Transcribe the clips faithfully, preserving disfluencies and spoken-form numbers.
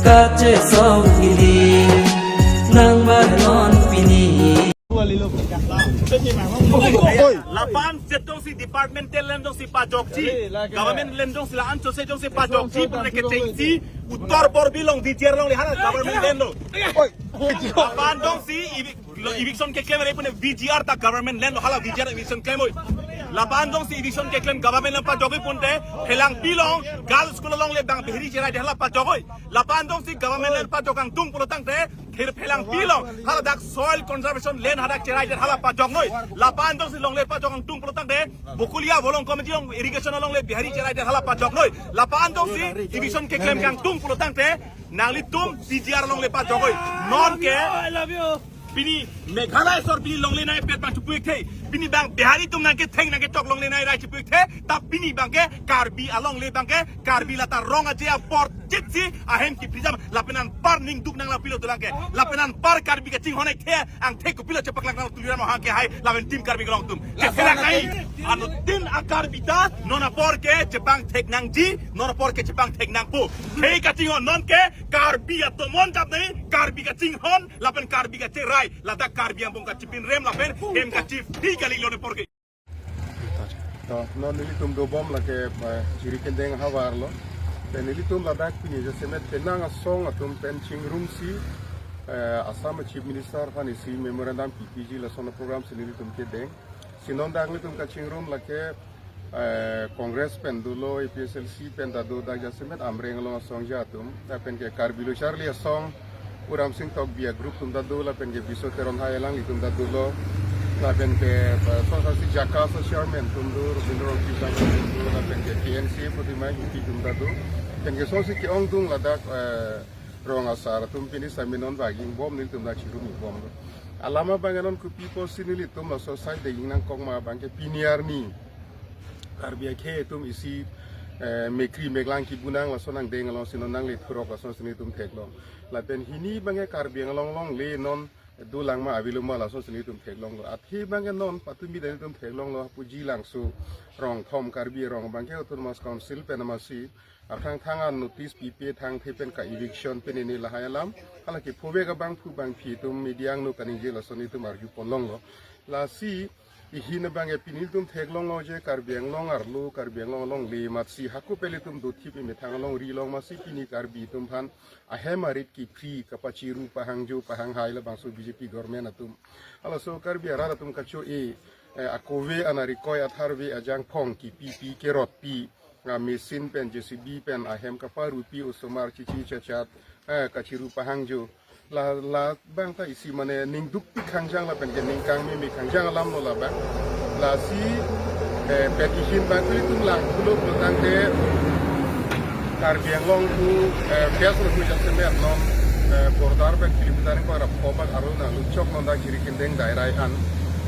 Kachesong ili nang manon pini. Lapen setong si departmental land jongsi pajokji, government land jongsi la-an chose jongsi pajokji pun ke chengsi, Uttar Borbil along, D G R along le hala government land lo. Lapen jongsi evi-, lo eviction keklem re pun D G R ta government land lo, hala D G R eviction klem oi. Lapen jongsi eviction keklem government land pajok oi pun te, Phelangpi along girls school along le bang Bihari cherai de hala pajok oi. Lapen jongsi government land pajok angtung pulo tangte, Phir Phelangpi along haladak soil conservation land hadak cherai det hala pajok noi. Lapen jongsi longle pajok angtung pulo tangte, Bokulia Bolong Committee along irrigation along le Bihari cherai det hala pajok noi. Lapen jongsi eviction keklem kangtung pulo tangte, nanglitum D G R along le pajok oi. Non ke pini Meghalaya sor pini longle nai pet bang chipu-ik the. Pini bang Bihari atum nangketheng nangkechok longle nai rai chipu-ik the. Ta pini bangke Karbi alongle bangke Karbi lata rong aje apor chit si ahem keprijam lapen anpar ning duk nang lapilo tulang ke. Lapen anpar Karbi kachinghon ek the angthek kopilo chepaklak nang Tuliram Ronghang ke hai lapen Team Karbi Anglong atum. Cheselak nai. Anuttin a-Karbi ta non apor ke chepangthek nangji, non apor ke chepangthek nangpo. Khei kachinghon non ke Karbi atomon kap nai, Karbi kachinghon lapen Karbi kacherai, ladak Karbi angbong kachipinrem lapen hem kachiphi kali lo ne apor ke. To, non nelitum dobom lake, eh, Jirikindeng havar lo. Pen nelitum ladak pini jasemet penang asong atum pen chingrumsi, eh, Assam Chief Minister aphan isi memorandum pipiji lason program si nelitum kedeng. Si non dak nelitum kachingrum lake, eh, Congress pen dolo, A P H L C pen ta do, dak jasemet Amreng along asong ja atum, lapen ke Karbi Lo Charli Asong, Pu Ramsing Tokbi a-group atum ta do, lapen ke Biso Teron Hai alanglitum ta dolo, lapen ke, eh, sosasi JACAS a-chairman atum do, Robindro Rongpi sang atum do, lapen ke T N C putih mai atum ta do, lapen ke sosi ke-ongdung ladak, eh, rong asar atum pini seminar bagi bom nelitum dak chirum bom do. Alam abang non kopi pusi nelitum laso asai deging nangkok ma bangke pini arni Karbi akhei atum isi, eh, mekri meklang kibunang laso nangdeng along si non nangle thurok laso si nelitum theklong. Lapen hini bangke Karbi Anglong alongle non dolang ma avelo ma laso si nelitum theklonglo. Athe bangke non patumi ta nelitum theklonglo, Haphuji Langso rong thom Karbi rong bangke Autonomous Council pen amatsi aphrang thang an notice pipe thangthe pen ka-eviction pen ini lahai alam. Hala ke phovek abangphu bangphi atum media angno kaningje lason itum arju ponlonglo. Lasi ihin abangke pini nelitum theklonglo je Karbi Anglong arlo, Karbi Anglong alongle amatsi hako pen ilitum dothip imethang alongri long amatsi pini Karbi atum aphan ahem arit kiphri kapachiru pahangjo pahanghai labangso B J P government atum. Halaso Karbi arat atum kacho-e, eh, akove anari koi atharve ajangphong kipipi kerotpi, ah, machine pen J C B pen ahem kaparupi osomar chichi chachat, eh, kachiru pahangjo. La, labang ta isi mane ning dukpik hangjang lapen ke ning kangmeme hangjang alam lo labang. Lasi, eh, pet ihin bang kali tum lang pulo pulo tangte Karbi Anglong tu, eh, West lo hu jasemet non, eh, border pen kilometer ning para phobak arlo nangluchok non dak Jirikindeng Dairai an,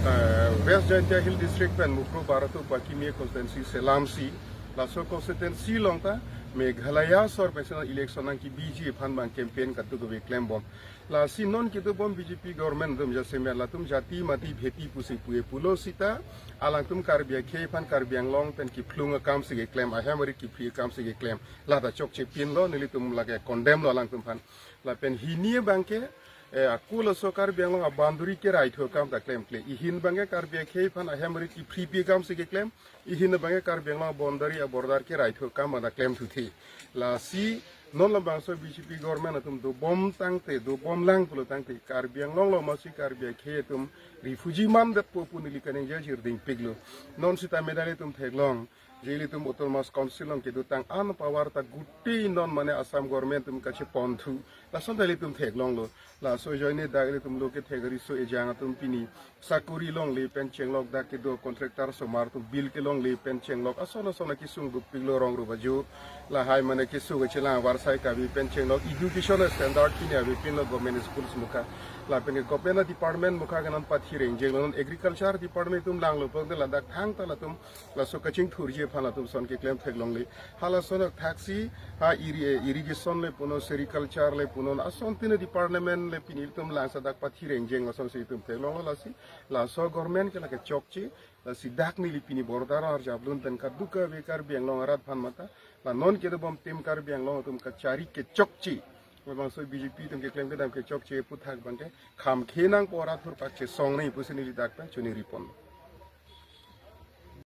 eh, West Jaintia Hill District pen Mukrobar tu Pakimi constituency selamsi, laso constituency along ta Meghalaya sor pen si non election nangkebiji aphan bang campaign kadokave klembom. Lasi non kedobom B J P government atum jasemet latum jati mati bheti pusi pu-e pulo sita alangtum Karbi akhei aphan Karbi Anglong pen kiphlung akam si keklem, ahem arit kiphri akam si keklem. Lata chokche pinlo, nelitum lake condemn lo alangtum aphan. Lapen hini bangke, eh, ako laso Karbi Anglong a-boundary keraithu akam ta klemkle. Ihin bangke Karbi akhei aphan ahem arit kiphripi akam si keklem. Ihin bangke Karbi Anglong a-boundary a-border keraithu akam ta klemthuthe. Lasi non labangso B J P government atum dobom tangte, dobom lang pulo tangte Karbi Anglong lo amatsi Karbi akhei atum refugee mandetpo pu neli kaningje chirding piklo. Non sita medal itum theklong je ilitum Autonomous Council along kedotang an power ta guti non mane Assam government atum kacheponthu. Lason ta ilitum theklonglo. Laso ajoine dak ilitum lo kethek ariso ejang atum pini sakori longle pen chenglok, dak kedo contractor osomar atum bill kelongle pen chenglok, ason ason akesung dukpiklo rong rup ajo. Lahai mane kesung kachelang avarsai kave pen chenglok, education standard pini avepinlo government schools mukha. Lapen ke government department mukha ke non pathi rengjenglo, non agriculture department atum langlo pon de ladak thangta latum laso kachingthurji aphan latum ason keklem theklongle. Halason thaksi ha irri-, irrigation le punon, sericulture le punon, ason tin department le pini itum langsa dak pathi rengjeng asonsi itum theklonglo lasi. Laso government ke lake chokche, lasi dak neli pini border arjaplun pen kadokave Karbi Anglong arat aphan mata, la non kedobom Team Karbi Anglong atum kachari kechokche Labangso B J P atum keklem kedam kechokche aphuthak abangke kham khenang pora thurpak chesong nangji pusi neli dak pen choningri pon.